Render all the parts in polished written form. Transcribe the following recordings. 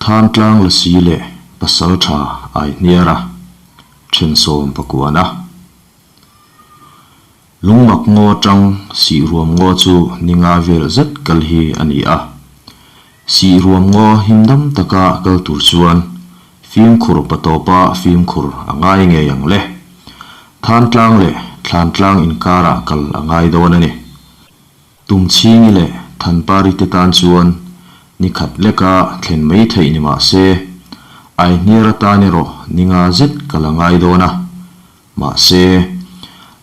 Thantlang Lasi leh Pasaltha Aihniara thensawm pakuana. Lungmak ngaw atang Sihruam ngaw chu ni nga vel zet kal hi a ni a. Sihruam ngaw himdam taka kal tur chuan fimkhur patawpa fimkhur a ngai ngei ang le. Thantlang leh Thlantlang inkarah kal a ngai dawn a ni. Tumchhingi leh Thanpari te tan chuan ni khat leka thlen mai theih ni mah se, Aihniar atan erawh ni nga zet kal a ngai dawn a. Mahse,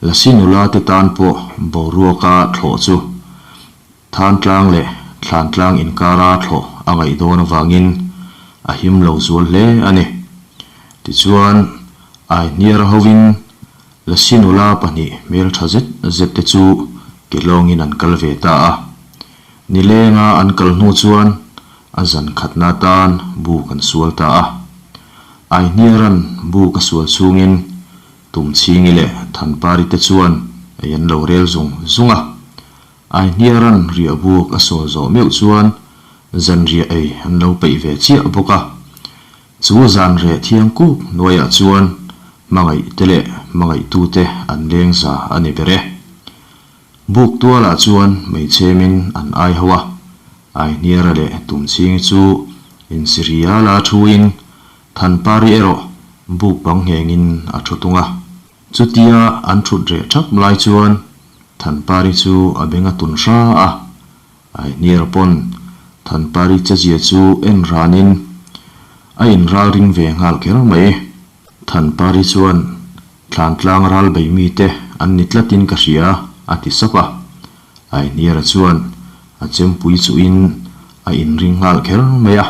Lasi nula te tan pawh boruaka thlawh chu Thantlang leh Thlantlang inkara thlawh a ngaih dawn avangin a him lo zual hle a ni. Tichuan, Aihniara hovin Lasi nula pahnih hmeltha zet zet te chu ke lawngin an kal ve ta a. Nilenga an kal hnu chuan a zan khatna atan buk an sual ta a. Aihniaran buk a sual chungin Tumchhingi leh Thanpari te chuan ei an lo rel zung zung a. Aihniaran riah buk a sawl zawh meuh chuan zanriah ei an lo peih ve chiah bawk a. Chu zan reh thiang kuk hnuaiah chuan hmangaih te leh hmangaihtute an leng za a ni ber e. Buk tualah chuan hmeichhemin an ai ho a, Aihniara leh Tumchhingi chu insiria la thuin Thanpari erawh buk bang nghengin a thu tung a. Chutia an thut reh thap lai chuan Thanpari chu a beng a tun hra a, Aihniara pawn Thanpari chezia chu en ranin a inralring ve nghal kher mai. Thanpari chuan Thlantlang ral bei mite an ni tlatin ka hria, a ti sap a. Aihniara chuan a chempui chuhin a inring nghal kher mai a.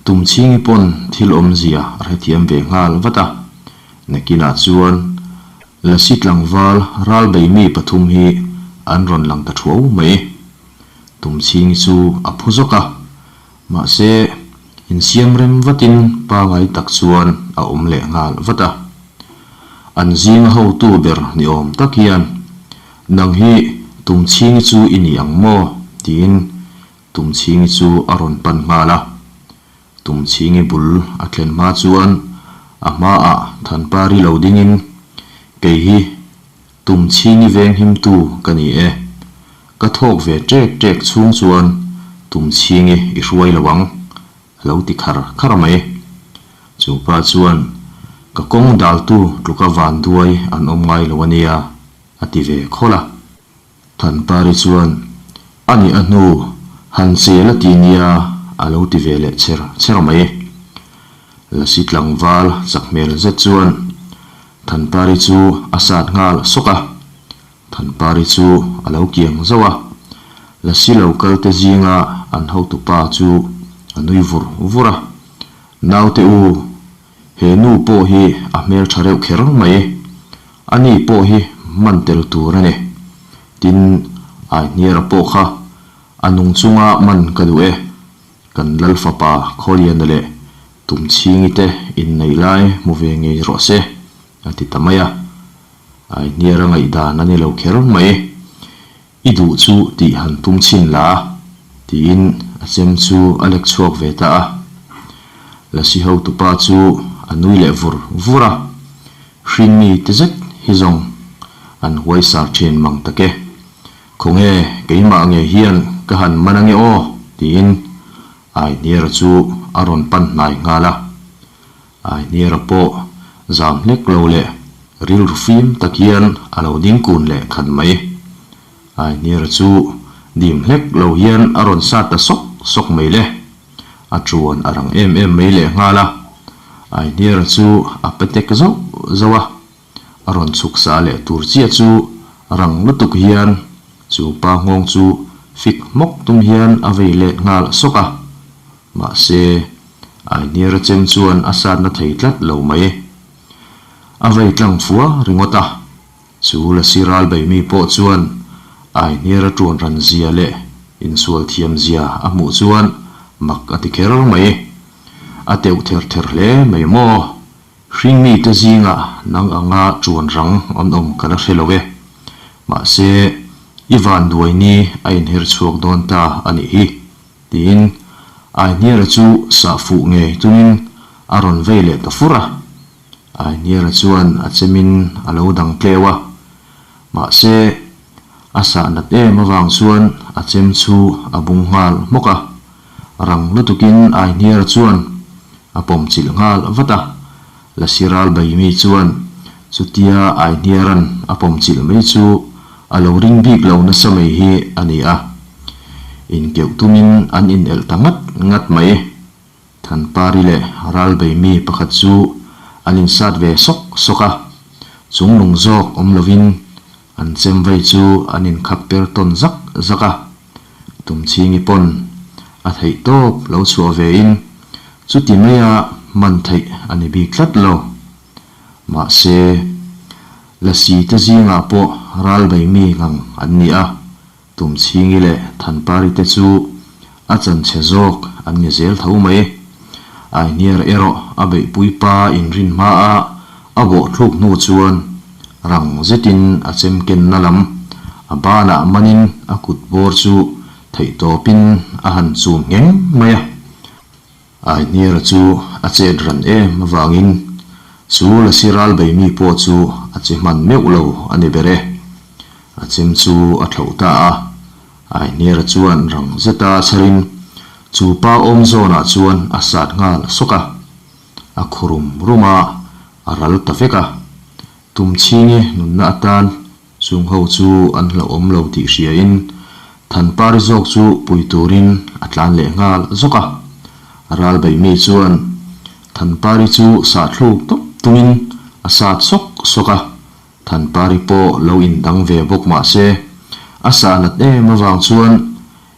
Tumchhingi pawn thil awmzia a hrethiam ve nghal vat a. Nakinah chuan Lasi tlangval ral bei mi pathum hi an rawn lang ta thuau mai. Tumchhingi chu a phu zawk a. Mahse, insiam rem vatin pangai tak chuan a awm leh nghal vat a. An zinga hotu ber ni awm tak hian, Nang hi Tumchhingi chu i ni ang maw? tiin Tumchhingi chu a rawn pan nghal a. Tumchhingi bul a thlen hma chuan a hmaah Thanpari lo dingin, Kei hi Tumchhingi venghimtu ka ni e. Ka thawk ve ṭek ṭek chhung chuan Tumchhingi i hruai lo ang, a lo ti khar khar mai. Chu pa chuan, Ka kawng daltu tluka van duai an awm ngai lo a nia, a ti ve khawlh a. Thanpari chuan, A nih a hnu, han chel a ti nia, a lo ti ve leh cher cher mai. Lasi tlangval chak hmel zet chuan Thanpari chu a sat nghal sawk a. Thanpari chu a lo kiang zauh a, Lasi lo kal te zinga an hotupa chu a nui vur vur a. Naute u, he nu pawh hi a hmeltha reuh kher mai. Ani pawh hi hman tel tur a ni. Tin, Aihniara pawh kha a nung chunga man ka duh e. Kan Lal fapa Khawliana leh Tumchhingi te inneih lai hmu ve ngei rawh se, a ti ta mai a. Aihniara ngaihdan a ni lo kher mai. I duh chu tih han tum chhin la, tiin a chem chu a lek chhuak ve ta a. Lasi hotupa chu a nui leh vur vur a, Hringmi ti zet hi zawng an huaisar thin mang tak e. Khawnge keimah nge hian ka han man ange aw? tiin Aihniara chu a rawn pan hnai nghal a. Aihniara pawh zam hlek lo leh rilru fim tak hian a lo ding kun leh khan mai. Aihniara chu dim hlek lo hian a rawn sat ta sawk sawk mai le. A chuan a rang em em mai leh nghal a. Aihniara chu a petek zauh zauh a. A rawn chhuk sa leh tur chiah chu rang lutuk hian chu pa nghawng chu fik hmawk tum hian a vei let nghal sawk a. Mahse, Aihniara chem chuan a satna thei tlat lo mai. A vei tlang fua ringawt a, chu Lasi ral bei mi pawh chuan Aihniara tuan ran zia leh insual thiam zia a hmuh chuan mak a ti kher mai. A teuh ther ther hle mai maw? Hringmite zingah nang anga chuan rang an awm ka la hre lo e. Mahse, i vanduai ni a inher chhuak dawn ta a nih hi, tiin Aihniara chu sah fuh ngei tumin a rawn vei leh ta fur a. Aihniara chuan a chemin a lo dang tleu a. Mahse, a sah nat em avang chuan a chem chu a bung nghal hmawk a. Rang lutukin Aihniara chuan a pawm chilh nghal vat a. Lasi ral Baimi chuan chutia Aihniara'n a pawm chilh mai chu a lo ring bik lo nasa mai hi a ni a. Inkeuh tumin an inelh ta ngat ngat mai. Thanpari leh ral Baimi pakhat chu an insat ve sawk sawk a, chung lung zawk awm lovin an chem vei chu an inkhap per tawn zak zak a. Tumchhingi pawn a theih tawp lo chhuah vein chuti maia hman theih a ni bik tlat lo. Mahse, Lasi te zingah pawh ral bei mi ngang an ni a, Tumchhingi leh Thanpari te chu a chanchhe zawk an ni zel tho mai. Aihniar erawh a beihpui pa inrin hmaa a bawhthluk hnu chuan Rang zetin a chem kenna lam a banah manin a kut bawr chu theihtawpin a han chum ngheng mai a. Aihniara chu a chet ran em avangin chu Lasi ral bei mi pawh chu a che hman meuh lo a ni ber e. A chem chu a thlauh ta a. Aihniara chuan rang zeta chharin chu pa awm zawnah chuan a sat nghal sawk a. A khu rum rum a, a ral ta vek a. Tumchhingi nunna atan chung ho chu an hlauhawm lo tih hriain Thanpari zawk chu pui turin a tlan leh nghal zawk a. Ral Beimi chuan Thanpari chu sahthluk tawp tumin a sat sawk sawk a, Thanpari pawh lo indang ve bawk mah se a sah nat em avang chuan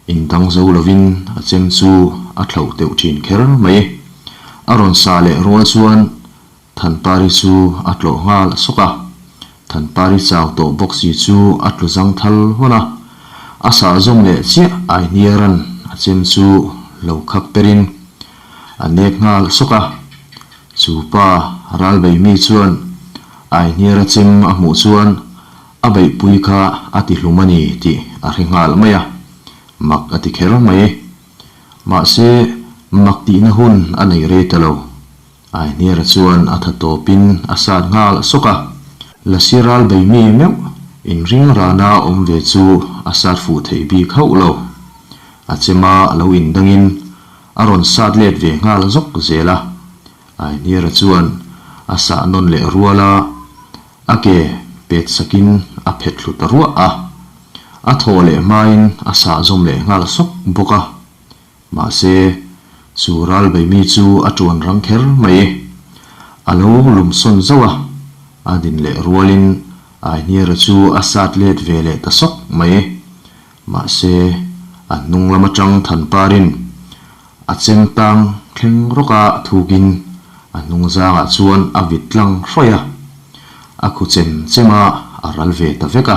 Indang zo lovin a chem chu a thlauh teuh thin kher mai. A rawn sa leh rual chuan Thanpari chu a tlawh nghal sawk a. Thanpari chau tawh bawk si chu a tlu zang thal hawn a. A sah zawm leh chiah Aihniara'n a chem chu lo khak perin a nek nghal sawk a. Chu pa ralbeimi chuan Aihniara chem a hmuh chuan A beihpui kha a ti hlum a ni tih a hre nghal mai a, mak a ti kher mai. Mahse, mak tihna hun a nei rei ta lo. Aihniara chuan a tha tawpin a sat nghal sawk a, Lasi ral bei mi meuh inring rana awm ve chu a sat fuh theih bik hauh lo. A chema a lo indangin a rawn sat let ve nghal zawk zel a. Aihniara chuan a sah nawn leh rual a. A ke pet sakin a phet thlu ta ruah a, a thaw leh hmain a sah zawm leh nghal sawk bawk a. Mahse, chu ral bei mi chu a tuan rang kher mai. A lo lum sawn zauh a, a din leh rualin Aihniara chu a sat let ve leh ta sawk mai. Mahse, a hnung lam atang thanparin a chem tang thleng rawk a thukin a hnung zangah chuan a vit tlang hrawih a, a khu chem chem a, a ral ve ta vek a.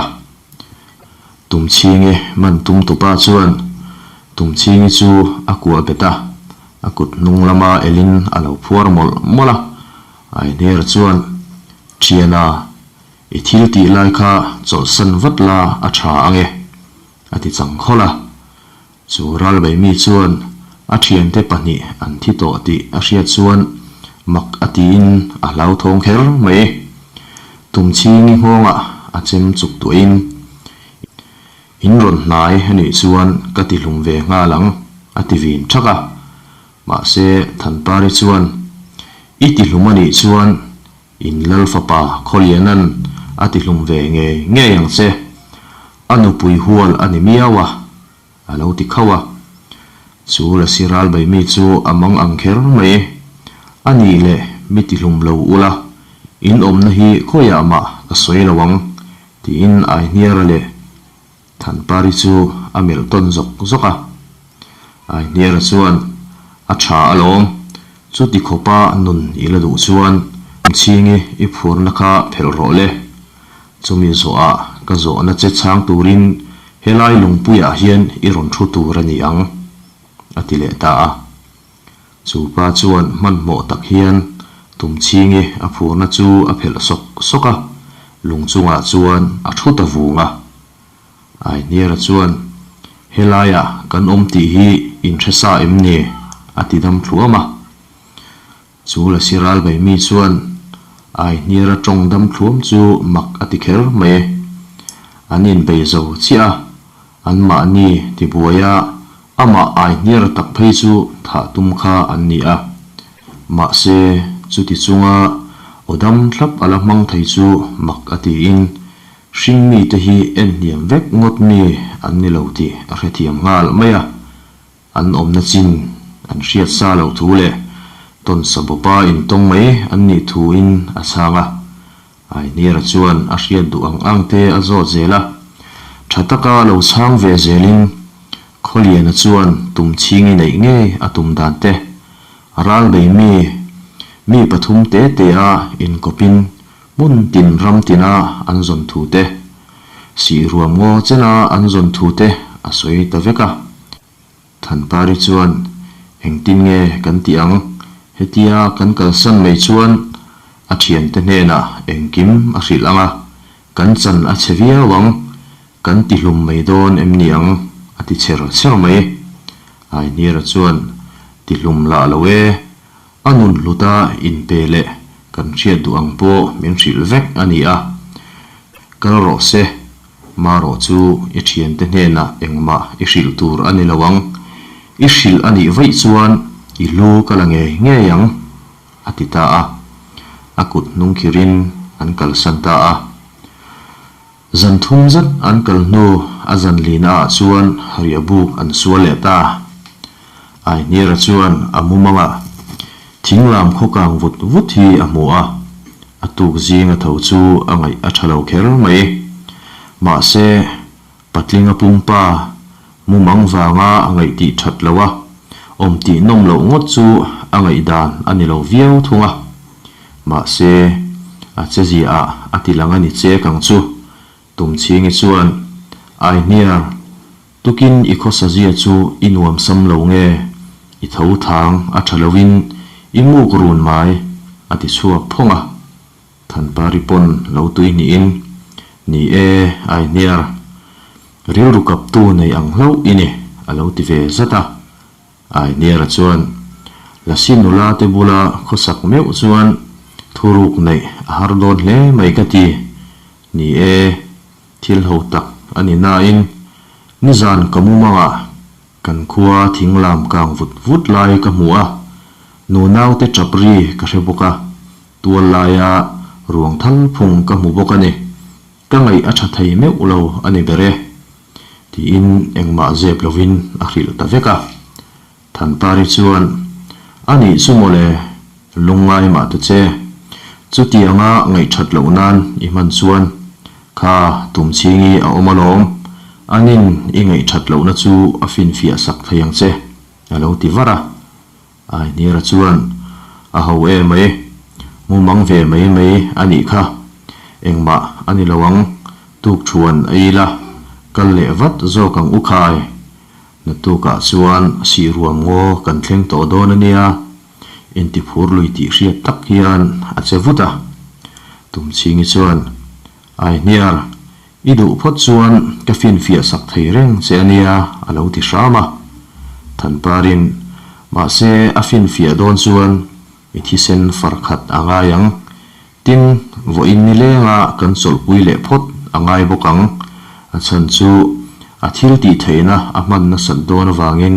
Tumchhingi man tum tupa chuan Tumchhingi chu a kuah bet a, a kut hnung lama elin a lo phuar mawlh mawlh a, Aihniara chuan, Thiana, I thil tih lai kha chawlhsan vat la a tha ang e, a ti chang khawlh a. Chu ralbeimi chuan a thiante pahnih an thi tawh tih a hriat chuan mak a tiin a hlauthawng kher mai. Tumchhingi nghawngah a chem chuk tuahin, In rawn hnai a nih chuan ka ti hlum ve nghal ang, a ti vin thak a. Mahse, Thanpari chuan, I ti hlum a nih chuan In Lal fapa Khawliana'n a ti hlum ve ngei ngei ang che. A nupui hual a ni miau a, a lo ti khauh a. Chu Lasi ralbei mi chu a mang ang kher mai. A nih leh mi ti hlum lo ula, in awmna hi khawiah mah ka sawi lo ang, tiin Aihniara leh Thanpari chu a melh tawn zawk zawk a. Aihniara chuan, A tha alawm, chuti khawpa nun i la duh chuan Chhingi i phurna kha phelh rawh le. Chumi zawhah ka zawhna che chhang turin helai lungpuiah hian i rawn thu tur a ni ang, a ti leh ta a. Chu pa chuan hmanhmawh tak hian Tumchhingi a phurna chu a phelh sawk sawk a, lung chungah chuan a thu ta vung a. Aihniara chuan, Helaiah kan awm tih hi in hre sa em ni? A ti dam thluam a. Chu Lasi ral bei mi chuan Aihniara tawng dam thluam chu mak a ti kher mai e. An inbei zo chiah a, anmahni tibuai a amah Aihniara tak phei chu thah tum kha an ni a. Mahse, chuti chunga aw dam thlap a la hmang thei chu mak a tiin hringmite hi en hniam vek ngawt mi an ni lo tih a hrethiam nghal mai a. An awmna chin an hriat sa loh thu leh tawnsa bawpa intawng mai an nih thuin a chhang a. Ainiera chuan a hriat duh ang ang te a zawt zel a. Tha taka lo chhang ve zelin Khawliana chuan tum chhingi neih ngei a tum dan te, ral bei mi, mi pathum te te a inkawpin hmun tin ram tina an zawn thu te, sihruam ngaw chena an zawn thu te a sawi ta vek a. Thanpari chuan, Engtin nge kan tih ang? Hetia kan kalsan mai chuan a thiante hnenah engkim a hrilh ang a, kan chan a chhe viau ang, kan tihlum mai dawn em ni ang? a ti chher chher mai. Aihniara chuan, Tihlum lah lo e, a nun hluta inpe leh kan hriat duh ang pawh min hrilh vek a ni a, kal rawh se. Marawh chu i thiante hnenah engmah i hrilh tur a ni lo ang. I hrilh a nih vaih chuan i lu ka la ngei ngei ang, a ti ta a. A kut hnung khirin an kalsan ta a. Zan thum zet an kal hnu a zan lina ah chuan riahbuk an sual leh ta. Aihniara chuan a mumangah thinglam khawkang vut vut hi a hmu a, a tuk zinga tho chu a ngaih a tha lo kher mai. Mahse, patlinga pumpa mumang vanga a ngaih tih that lo a, awm tih nawm loh ngawt chu a ngaihdan a ni lo viau thung a. Mahse, a chezia ah a ti lang a ni chek ang chu. Tumchhingi chuan, Aihniar, Tukin i khawsazia chu i nuam sam lo nge? I tho thang a tha loin i muk run mai, a ti chhuak phawng a. Thanpari pawn lo tui hnihin, Ni e, Aihniar, rilru kaptu nei ang hlauh i ni, a lo ti ve zat a. Aihniara chuan, Lasi nula te bula khawsak meuh chuan thuruk neih a har dawn hle mai ka ti. Ni e, Thil ho tak a ni nain nizan ka mumangah kan khua thinglam kang vut vut lai ka hmu a, nunaute tap ri ka hre bawk a, tual laia ruang thal phung ka hmu bawk a ni. Ka ngaih a tha thei meuh lo a ni ber e, tiin engmah zep lovin a hrilh ta vek a. Thanpari chuan, A nih chu mawle, lungngai mah ta che. Chutianga ngaihthat loh nan i hman chuan, kha tumchhingi a awm alawm, anin i ngaihthat lohna chu a finfiah sak thei ang che, a lo ti var a. Aihniara chuan, A ho e mai, mumang ve mai mai a nih kha, engmah a ni lo ang, tukthuan a ila, kal leh vat zawk ang u khai, Naktukah chuan sihruam ngaw kan thleng tawh dawn a nia, intiphur lui tih hriat tak hian a che vut a. Tumchhingi chuan, Aihniar, i duh phawt chuan ka finfiah sak thei reng che a nia, a lo ti hram a. Thanparin, Mahse, a finfiah dawn chuan i thisen far khat a ngai ang. Tin, vawiin nilenga kan chawlhpui leh phawt a ngai bawk ang. A chhan chu a thil tih theihna a hman nasat dawn avangin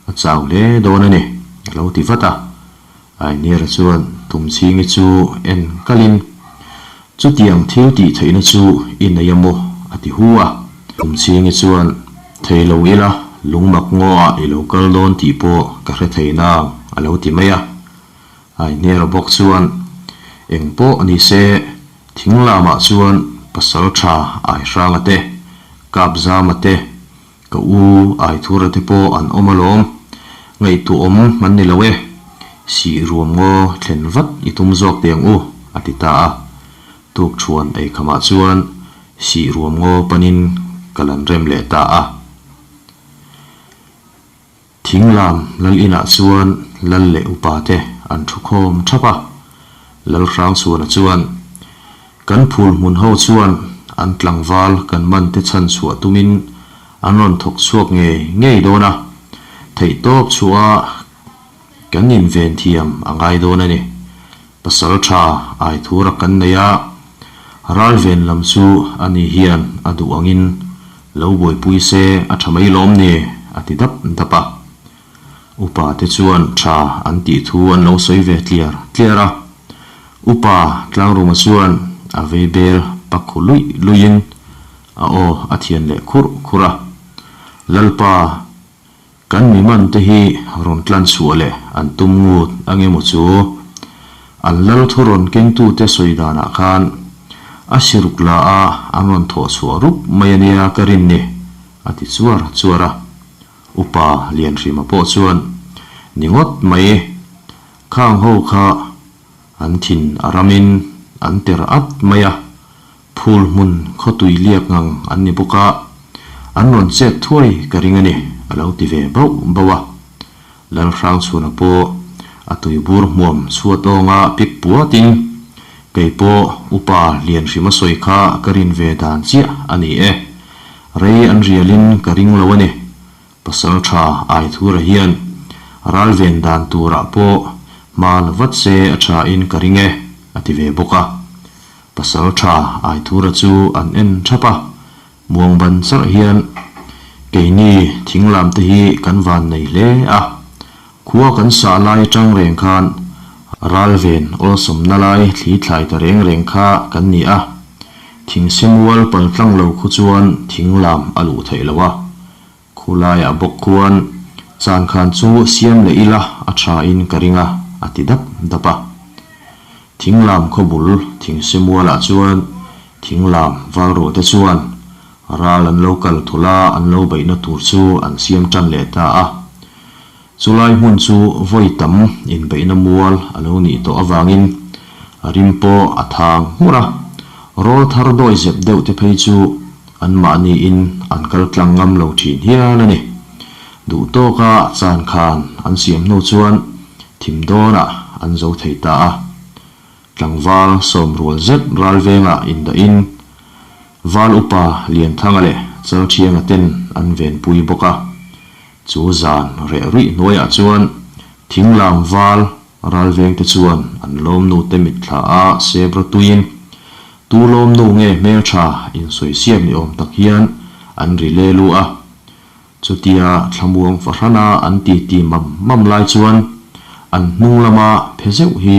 a chau hle dawn a ni, a lo ti vat a. Ainiera chuan Tumchhingi chu en kalin, Chutiang thil tih theihna chu i nei a maw? a ti hu a. Tumchhingi chuan, Thei lo ila, lungmak ngaw-ah i lo kal dawn tih pawh ka hre thei nang, a lo ti mai a. Aihniara bawk chuan, Eng pawh ni se, thing lamah chuan pasal tha Aihranga te, Kapzama te, ka u Aithura te pawh an awm alawm. Ngaihtuahawm an ni lo e. Sih ruam ngaw thlen vat i tum zawk teh ang u, a ti ta a. Tukthuan eikhamah chuan sih ruam ngaw panin kal an rem leh ta a. Thinglam lal inah chuan lal leh upa te an thu khawm thap a, Lal Hrangchhuana chuan, Kan phul hmun ho chuan an tlangval kan man te chhan chhuah tumin an rawn thawk chhuak ngei ngei dawn a, theihtawp chhuah a. Kan inven thiam a ngai dawn a ni. Pasalṭha Aithura kan nei a, ralven lam chu ani hian a duh angin lo buaipui se a ṭha mai lawm ni? a ti dap dap a. Upa te chuan ṭha an tih thu an lo sawi ve tliar tliar a. Upa Tlangruma chuan a vei bel pak khu luih luihin a aw a thian leh khurh khurh a. Lalpa, kan mi man te hi rawn tlan chhuah leh an tum ngut ang emaw chu? An lal thu rawn kengtute sawi danah khan a siruk la a an rawn thawh chhuah rup mai a nia ka rin ni, a ti chuar chuar a. Upa Lianhrima pawh chuan, Ni ngawt mai, khang ho kha an thin a ramin an ter at mai a, phul hmun khawtui liak ngang an ni bawk a, an rawn chet thuai ka ring a ni, a lo ti ve bauh bauh a. Lalhrangchhuna pawh a tuibur hmuam chhuat awnga pik puatin, Kei pawh Upa Lianhrima sawi kha ka rin ve dan chiah a ni e. Rei an rialin ka ring lo a ni. Pasal tha Aithura hian ral ven dan turah pawh hma la vat se a tha in ka ring e, a ti ve bawk a. Pasal tha Aithura chu an en thap a, muang ban charh hian keini thinglam te hi kan van nei hle a, khua kan sah lai atang reng khan ral ven awlsawmna lai thli thlai ta reng reng kha kan ni a. Thingsimual pal tlang lo khu chuan thing lam a luh theih lo a, khulaiah bawk khuan chan khan chu siam leh ila a tha in ka ring a, a ti dap dap a. Thing lam khaw bul thingsimualah chuan thing lam val ruah te chuan ral an lo kal thul a, an lo beihna tur chu an siam tan leh ta a. Chulai hmun chu vawi tam inbeihna mual a lo nih tawh avangin a rim pawh a thang nghur a, rawl thar dawi zep deuh te phei chu anmahniin an kal tlang ngam lo thin hial a ni. Duh tawka chan khan an siam hnu chuan thim dawnah an zo thei ta a. Tlangval sawmrual zet ralvengah indahin Val upa Lianthanga leh Chalthianga ten an venpui bawk a. Chu zan reh ruih hnuaiah chuan thinglam val ralvengte chuan an lawmnute mitthla a sebra tuiin tu lawmnu nge hmeltha insawi siam ni awm tak hian an ri le lu a. Chutia thlamuang fahrana an titi mam mam lai chuan an hnung lama phe zeuh hi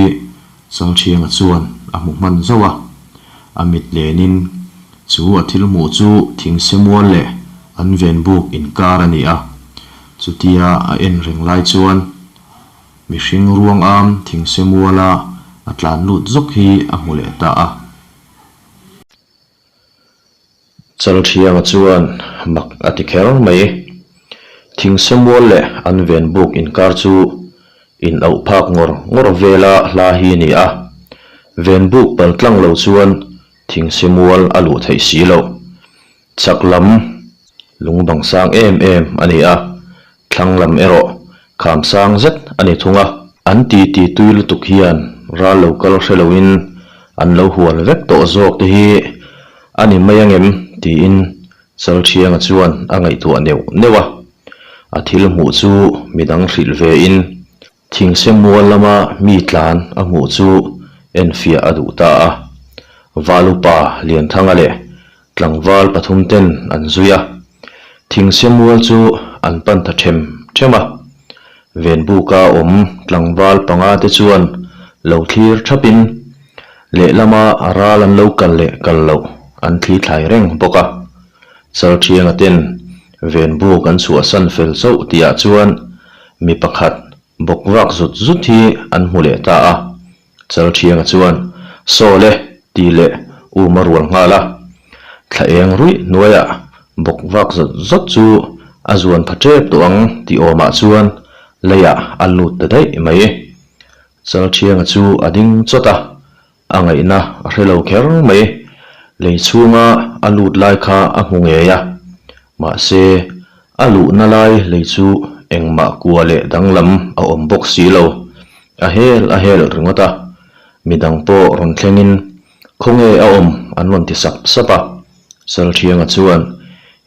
Chalthianga chuan a hmu hman zauh a, a mit lenin chu a thil hmuh chu thingsemual leh an venbuk inkar a ni a. Chutia a en reng lai chuan mihring ruang am thingsemuala a tlan lut zawk hi a hmu leh ta a. Chalthianga chuan mak a ti kher mai. Thingsemual leh an venbuk inkar chu in auh phak ngawr ngawr vela hla hi a ni a. Venbuk pal tlang lo chuan thingsemual a luh theih si loh. Chak lam lungbang sang em em a ni a, thlang lam erawh kham sang zet a ni thung a. An titi tui lutuk hian ral lo kal hre loin an lo hual vek tawh zawk te hi a ni mai angem tiin Chalthianga chuan a ngaihtuah neuh neuh a. A thil hmuh chu midang hrilh vein Thingsemual lama mi tlan a hmuh chu enfiah a duh ta a. Valupa Lianthanga leh tlangval pathum ten an zui a. Thingsemual chu an pan ta them them a. Venbuka awm tlangval panga te chuan lo thlir thapin lehlama ral an lo kal leh kal loh an thli thlai reng bawk a. Chalthianga ten Venbuk an chhuahsan fel chauh tihah chuan Mi pakhat bawk vak zut zut hi an hmu leh ta a, Chalthianga chuan, Saw le! tih leh um a rual nghal a. Thla eng ruih hnuaiah bawk vak zawt zawt chu a zuan pha tep tawh ang tih awmah chuan leiah a lut ta daih mai. Chalthianga chu a ding chawt a, A ngaihna a hre lo kher mai. Lei chhunga a lut lai kha a hmu ngei a, mahse a luhna lai lei chu engmah kua leh danglam a awm bawk si lo. A hel a hel ringawt a, midang pawh rawn thlengin khawnge a awm an rawn ti sap sap a. Salthianga chuan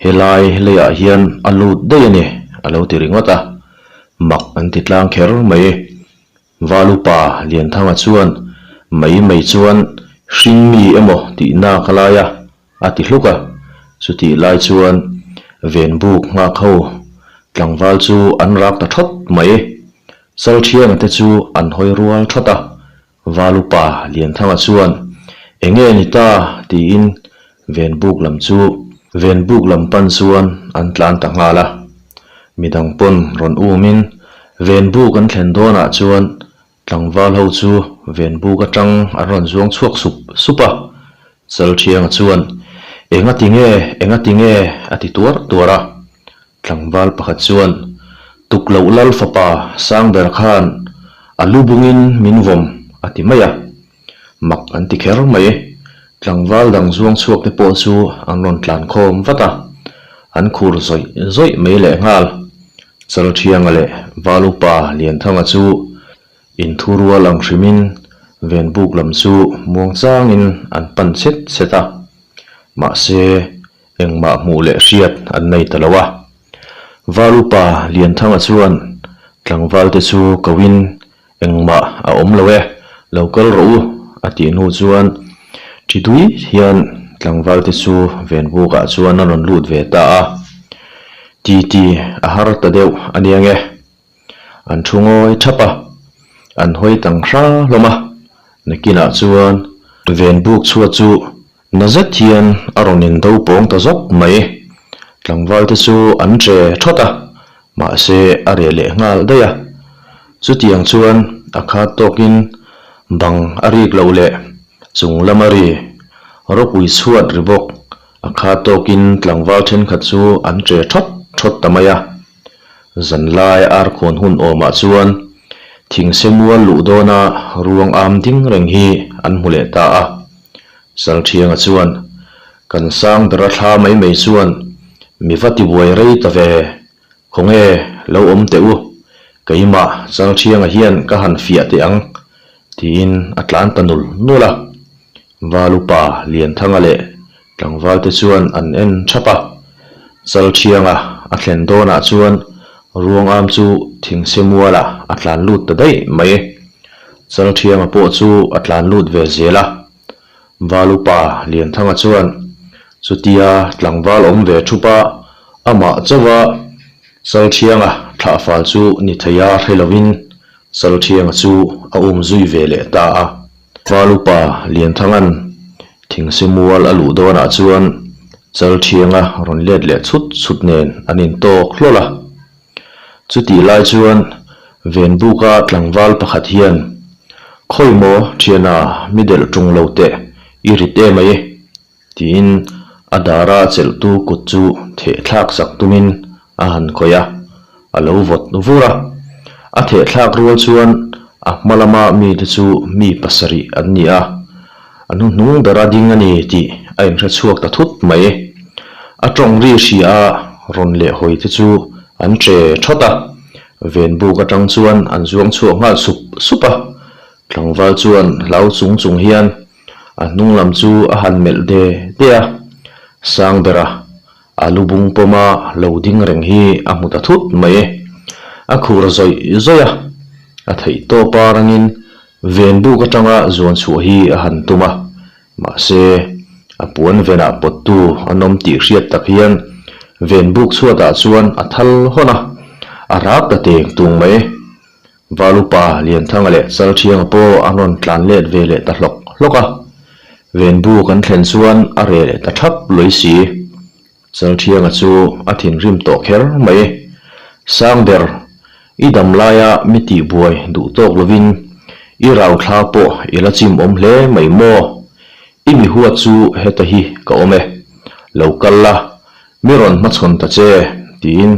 helai leiah hian a lut daih a ni a lo ti ringawt a, mak an ti tlang kher mai. Valupa Lianthanga chuan mai mai chuan hring mi emaw tih nak a lai a, a ti hluk a. Chutih lai chuan Venbuk nghak ho tlangval chu an rak ta thawt mai. Chalthianga te chu an hawi rual thawt a. Valupa Lianthanga chuan Enge ni ta? tiin Venbuk lam chu Venbuk lam pan chuan an tlan ta nghal a. Midang pawn rawn umin Venbuk an thlen dawnah chuan tlangval ho chu Venbuk atang an rawn zuang chhuak sup sup a. Chalthianga chuan Enga ti nge? Enga ti nge? a ti tuar tuar a. Tlangval pakhat chuan, Tukloh lal fapa Sangber khan a lu bungin min vawm a ti mai a. Mak an ti kher mai. Tlangval dang zuang chhuak te pawh chu an rawn tlan khawm vat a, an khur zawih zawih mai lehnghal. Chalthianga leh Valupa Lianthanga chu inthurual ang hrimin Venbuk lam chu muangchangin an pan chhet chhet a. Mahse, Engmah hmuh leh hriat an nei ta lo a. Valupa Lianthanga chuan tlangvalte chu koin engmah a awm lo e, lo kal rawh u a tih hnu chuan thi dui hian tlangvalte chu Venbukah chuan a rawn lut ve ta a. Titi a har ta deuh a nia nge. An thu ngawi thap a, an hawi tang hra hlawm a. Nakinah chuan Venbuk chhuat chu Na zet hian a rawn indo pawng ta zawk mai. Tlangval te chu an che thawt a, mahse a reh leh nghal daih a. Chutiang chuan a khat tawkin bang a rik loh leh chung lama ri ropui chhuat ri bawk a khat tawkin tlangval thenkhat chu an che thawt thawt ta mai a. Zanlai arkhawn hun awmah chuan thingse mual luh dawna ruang am ding reng hi an hmu leh ta a. Chalthianga chuan, Kan sang bera thla mai mai chuan mi va tibuai rei ta ve, khawnge lo awm teh u, keimah Chalthianga hian ka han fiah teh ang, tiin a tlan ta nul nul a. Valupa Lianthanga leh Tlangvalte chuan an en thap a, Chalthianga a thlen dawnah chuan ruangam chu thingse mualah a tlan lut ta daih mai. Chalthianga pawh chu a tlan lut ve zel a, Valupa Lianthanga chuan chutia tlangval awm ve thup a, amah chauha Chalthianga thlahfal chu ni theia hre lovin Chalthianga chu a um zui ve leh ta a. Valupa Lianthanga'n thingse mual a luh dawnah chuan Chalthianga rawn let leh chhut chhut nen an intawk hlawl a. Chutih lai chuan Venbuka tlangval pakhat hian, Khawi maw thiana mi delh tung lo teh, i rit em ai? Tiin a dara chelhtu kut chu thehthlak sak tumin a han khawih a, a lo vawt vur a. A thehthlak rual chuan a hma lama mite chu mi pasarih an ni a, a hnuhnung bera ding a ni tih a inhre chhuak ta thut mai. A tawng ri hria a rawn leh hawi te chu an che thawt a, venbuk atang chuan an zuang chhuak nghal sup sup a. Tlangval chuan hlau chung chung hian A hnung lam chu a han melh de de a, Sangbera a lu bung pawma lo ding reng hi a hmu ta thut mai. A khur zawih zawih a, a theih tawp a rangin venbuk atanga zuan chhuah hi a han tum a, mahse a puan venah pawttu an awm tih hriat tak hian venbuk chhuatah chuan a thal hawn a, a rak ta teng tung mai. Valupa Lianthanga leh Chalthianga pawh an rawn tlan let ve leh ta hlawk hlawk a, Venbu kan thlen chuan a reh leh ta thap lui si. Chalthianga chu a thinrim tawh kher mai. Sangber, i dam laia mi tihbuai duh tawk lovin i rauthla pawh i la chim awm hle mai maw? I mi huat chu heta hi ka awm e. Lo kal la, Mi rawn hmachhawn ta che, tiin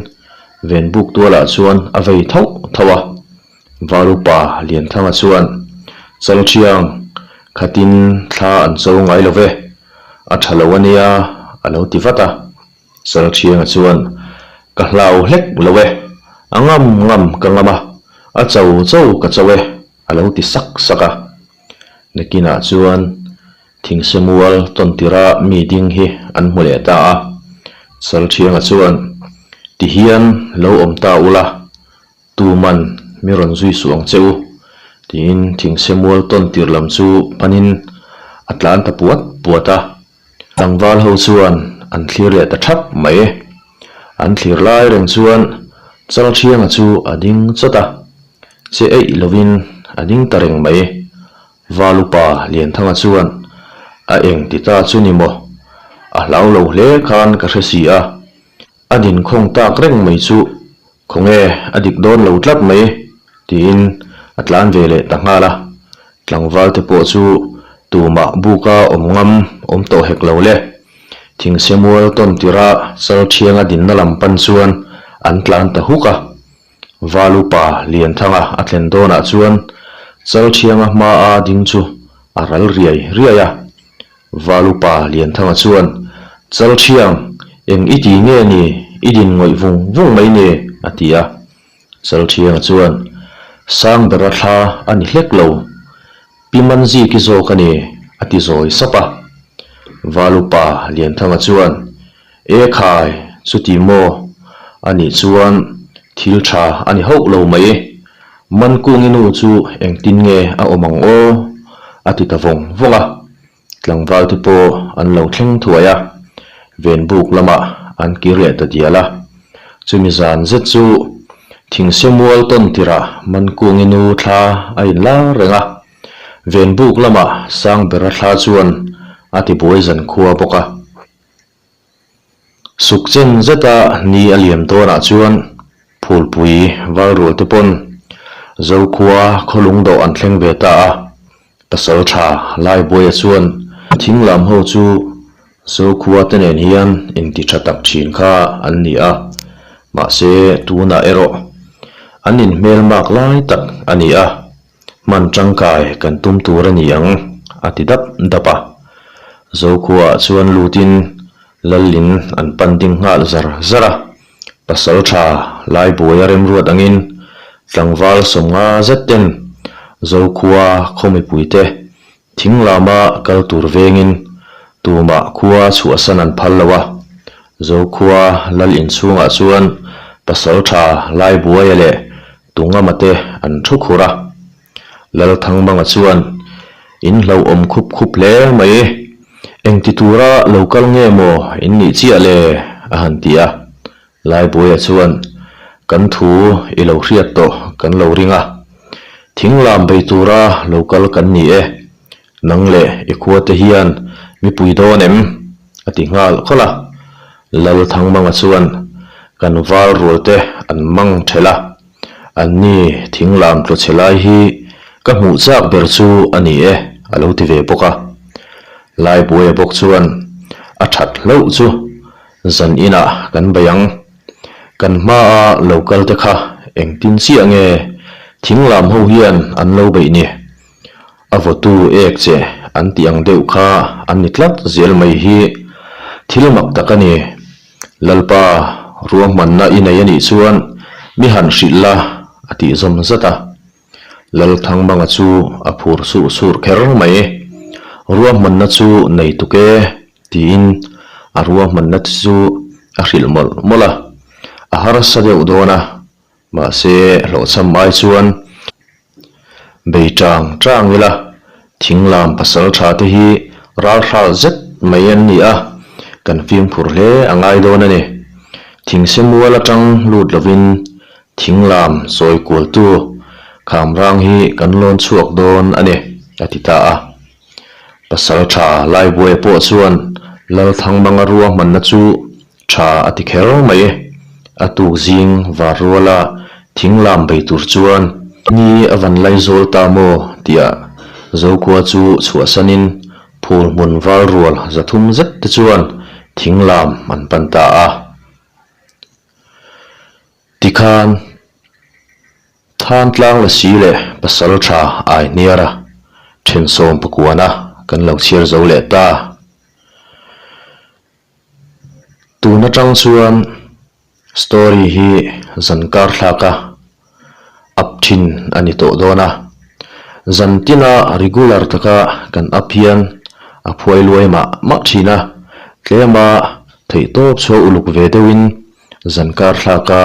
Venbuk tualah chuan a vei thauh thauh a. Valupa Lianthanga chuan, Chalthiang, khatin thla an cho ngai lo ve, a tha lo a nia, a lo ti vat a. Chalthianga chuan, Ka hlau hlek lo e, a ngam ngam ka ngam a, a cho cho ka cho e, a lo ti sak sak a. Nakinah chuan Thingse mual tawn tira mi ding hi an hmu leh ta a, Chalthianga chuan, Ti hian lo awm ta ula, tuman mi rawn zui suh ang che u. Tiin thingse mual tawn tir lam chu panin a tlan ta puat puat a. Tlangval ho chuan an thlir leh ta thap mai. An thlir lai reng chuan Chalthianga chu a ding chawt a, che eih lovin a ding ta reng mai. Valupa Lianthanga chuan a eng ti ta chu ni maw? A hlau lo hle khan ka hre si a. A dinkhawng tak reng mai chu khawnge a dik dawn lo tlat mai tiin a tlan ve leh ta nghal a. Tlangval te pawh chu tumah buka awm ngam awm tawh hek lo le. Thingse mual tawn tirha Chalthianga dinna lam pan chuan an tlan ta huk a. Valupa Lianthanga a thlen dawnah chuan Chalthianga hmaa ding chu a ral riai riai a. Valupa Lianthanga chuan, Chalthiang, eng i ti nge ni, i din ngawih vung vung mai ni, a ti a. Chalthianga chuan, Sangbera thla a ni hlek lo, Pi Manziki zawk a ni, a ti zawi sap a. Valupa Lianthanga chuan, E khai, chuti maw? A nih chuan thil tha a ni hauh lo mai. Mankungi nu chu engtin nge a awm ang aw? A ti ta vawng vawng a. Tlangval te pawh an lo thleng thuai a, Venbuk lamah an kir leh ta dial a. Chumi zan zet chu Thingse mual tawn tirah Mankungi nu thla a inlar reng a. Venbuk lamah Sangbera thla chuan a tibuai zankhua bawk a. Suk chen zeta ni a liam dawnah chuan Phulpui Valrual te pawn Zokhua khawlung dawh an thleng ve ta a, Pasaltha Laibuaia chuan thing lam ho chu Zokhua te nen hian inti tha tak thin kha an ni a, mahse tunah erawh an inhmelmak lai tak a ni a. Hman tangkai kan tum tur a ni ang, a ti dap dap a. Zokhuaah chuan lutin Lalin an pan ding nghal zar zar a. Pasal tha Laibuaia remruat angin tlangval sawmnga zet ten Zokhua khaw mipuite thing lama kal tur vengin tumah khua chhuahsan an phal lo a. Zokhua Lal inchhungah chuan pasal tha Laibuaia leh Tungama te an thu khur a. Lalthangmanga chuan, In hlauhawm khup khup hle mai. Engti tura lo kal nge maw in nih chiah le? a han ti a. Laibuaia chuan, Kan thu i lo hriat tawh kan lo ring a. Thinglam bei tura lo kal kan ni e. Nang leh i khua te hian mi pui dawn em? a ti nghal khawlh a. Lalthangmanga chuan kan val rual te an mang thelh a, an ni thinglam tlu chhe lai hi ka hmuh chak ber chu a ni e a lo ti ve bawk a. Laibuaia bawk chuan a that hlauh chu zan inah kan bei ang. Kan hmaa lo kal te kha engtin chiah nge thinglam ho hian an lo beih ni? A vawtu ek che an tih ang deuh kha an ni tlat zel mai hi thil mak tak a ni. Lalpa ruahmanna i nei a nih chuan mi han hrilh la a tih zawm zat a. Lalthangmanga chu a phur sur sur kher mai. Ruahmanna chu nei tuk e tiin a ruahmanna te chu a hrilh mawlh mawlh a. A harsa deuh dawn a. Mahse, hlawhchham ai chuan bei tang tang ila, thinglam pasal tha te hi ral hral zet mai an ni a, kan fimkhur hle a ngai dawn a ni. Thingse mual atang lut lovin thinglam sawi kualtu khamrang hi kan lawn chhuak dawn a ni, a ti ta a. Pasal tha Laibuaia pawh chuan Lalthangmanga ruahmanna chu Tha a ti kher mai. A tuk zing var ruala thing lam bei tur chuan ni a van lai zawl ta maw tihah Zokhua chu chhuahsanin phul hmun val rual 300 zet te chuan thing lam an pan ta a. Tikhan Thantlang Lasi leh Pasal tha Aihniara thensawm pakuana kan lo chhiar zo leh ta. Tun atang chuan story hi zan kar thlak a up thin a ni tawh dawn a, zan tina regular taka kan up hian a phuai luai mah mah thin a, tlema theihtawp chhuah uluk ve deuhin zan kar thlak a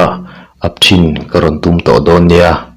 up thin ka rawn tum tawh dawn nia.